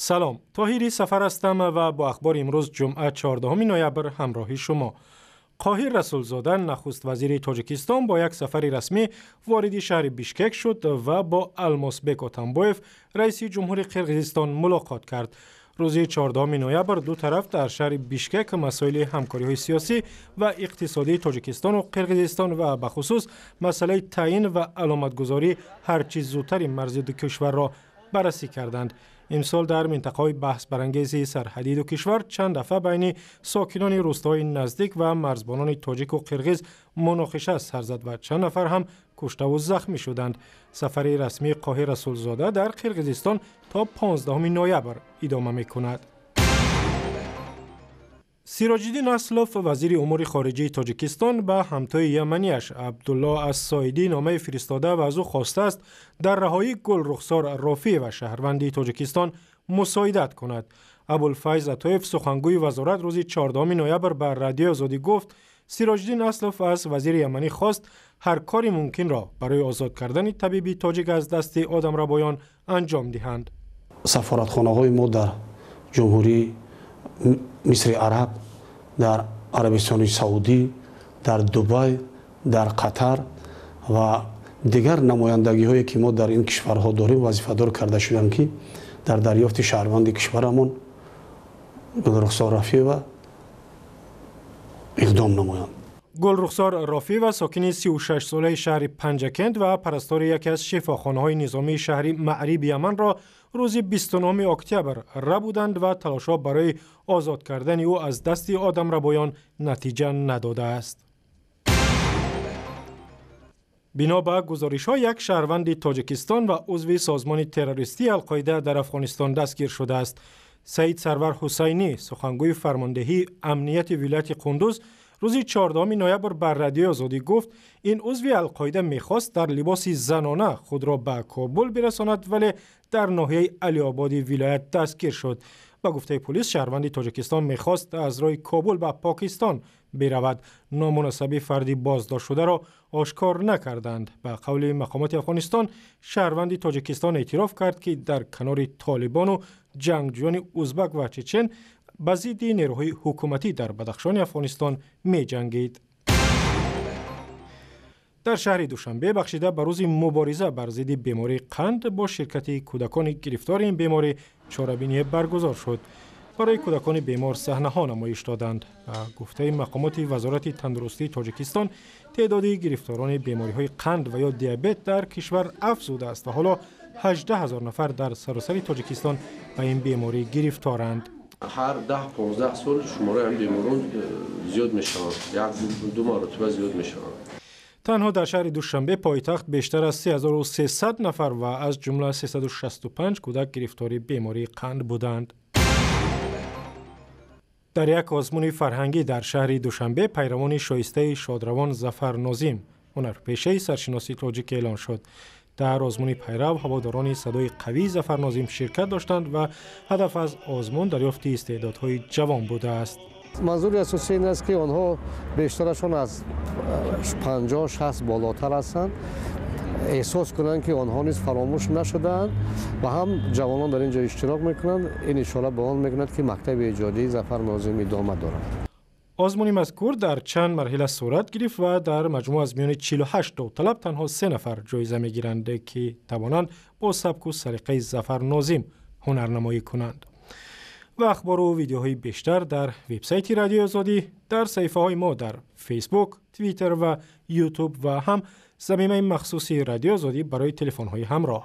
Салом, Тоҳири Сафар ҳастам ва бо ахбори имрӯз, ҷумъа, 14 ноябр, ҳамроҳи шумо. Қоҳир Расулзода, нахуст вазири Тоҷикистон, бо як сафари расмӣ вориди шаҳри Бишкек шуд ва бо Алмосбек Отамбоев, раиси ҷумҳури Қирғизистон, мулоқот кард. Рӯзи 14 ноябр ду тараф дар шаҳри Бишкек масоили ҳамкориҳои сиёсӣ ва иқтисодии Тоҷикистону Қирғизистон ва бахусус масъалаи таъин ва аломатгузории ҳарчи зудтари марзи ду кишварро баррасӣ карданд. Имсол дар минтақаҳои баҳсбарангези сарҳадии ду кишвар чанд дафъа байни сокинони рӯстоҳои наздик ва марзбонони тоҷику қирғиз муноқиша сар зад ва чанд нафар ҳам куштаву захмӣ шуданд. Сафари расмии Қоҳир Расулзода дар Қирғизистон то 15 ноябр идома мекунад. Сироҷиддин Аслов, вазири умури хориҷии Тоҷикистон, ба ҳамтои яманияш Абдулло Ассоидӣ номае фиристода ва аз ӯ хостааст, дар раҳоии Гулрухсор Рофиева, шаҳрванди Тоҷикистон, мусоидат кунад. Абулфайз Атоев, сухангӯи вазорат, рӯзи 14 ноябр ба Радиои Озодӣ гуфт, Сироҷиддин Аслов аз вазири яманӣ хост, ҳар кори мумкинро барои озод кардани табиби тоҷик аз дасти одамрабоён анҷом диҳанд. Сафоратхонаҳои мо дар Ҷумҳурии Мисри Араб, дар Арабистони Саудӣ, дар Дубай, дар Қатар ва дигар намояндагиҳое, ки мо дар ин кишварҳо дорем, вазифадор карда шуданд, ки дар дарёфти шаҳрванди кишварамон Гулрухсор Рафиева иқдом намоянд. Гулрухсор Рофиева сокини 36-солаи шаҳри Панҷакент ва парастори яке аз шифохонаҳои низомии шаҳри Маъриби Яманро рӯзи 29 октябр рабуданд ва талошҳо барои озод кардани ӯ аз дасти одамрабоён натиҷа надодааст. Бино ба гузоришҳо, як шаҳрванди Тоҷикистон ва узви созмони террористии Алқоида дар Афғонистон дастгир шудааст. Саид Сарвар Ҳусайнӣ, сухангӯи фармондеҳии амнияти вилояти Қундуз, рӯзи 14 ноябр ба Радиои Озодӣ гуфт, ин узви Алқоида мехост дар либоси занона худро ба Кобул бирасонад, вале дар ноҳияи Алиободи вилоят дастгир шуд. Ба гуфтаи полис, шаҳрванди Тоҷикистон мехост аз роҳи Кобул ба Покистон биравад. Ному насаби фарди боздоштшударо ошкор накарданд. Ба қавли мақомоти Афғонистон, шаҳрванди Тоҷикистон эътироф кард, ки дар канори толибону ҷангҷӯёни узбак ва чечен ба зидди нерӯҳои ҳукуматӣ дар Бадахшони Афғонистон меҷангид. Дар шаҳри Душанбе бахшида ба рӯзи мубориза бар зидди бемории қанд бо ширкати кӯдакони гирифтори ин беморӣ чорабиние баргузор шуд. Барои кӯдакони бемор саҳнаҳо намоиш доданд. Ба гуфтаи мақомоти Вазорати тандурустии Тоҷикистон, теъдоди гирифторони бемориҳои қанд ва ё диабет дар кишвар афзудааст ва ҳоло 18 ҳазор нафар дар саросари Тоҷикистон ба ин беморӣ гирифторанд. Ҳар 10-15 сол шумораи ҳам беморон зиёд мешаванд, як ду маротиба зиёд мешаванд. Танҳо дар шаҳри Душанбе, пойтахт, бештар аз 3300 нафар ва аз ҷумла 365 кӯдак гирифтори бемории қанд буданд. Дар як озмуни фарҳангӣ дар шаҳри Душанбе пайравони шоистаи шодравон Зафар Нозим ҳунарпешаи саршиноси тоҷик эълон шуд. Дар озмуни пайрав ҳаводорони садои қавии Зафар Нозим ширкат доштанд ва ҳадаф аз озмун дарёфти истеъдодҳои ҷавон будааст. Манзури асосӣ ин аст, ки онҳо бештарашон аз 50-60 болотар ҳастанд, эҳсос кунанд, ки онҳо низ фаромӯш нашудаанд ва ҳам ҷавонон дар ин ҷо иштирок мекунанд. Ин ишора ба он мекунад, ки мактаби эҷодии Зафар Нозим идома дорад. Озмуни мазкур дар чанд марҳила сурат гирифт ва дар маҷмӯъ аз миёни 48 довталаб танҳо се нафар ҷоиза мегиранд, ки тавонанд бо сабку салиқаи Зафар Нозим ҳунарнамоӣ кунанд. Ва ахбору видеоҳои бештар дар вебсайти Радиои Озодӣ, дар саҳифаҳои мо дар Фейсбук, Твиттер ва Ютуб ва ҳам замимаи махсуси Радиои Озодӣ барои телефонҳои ҳамроҳ.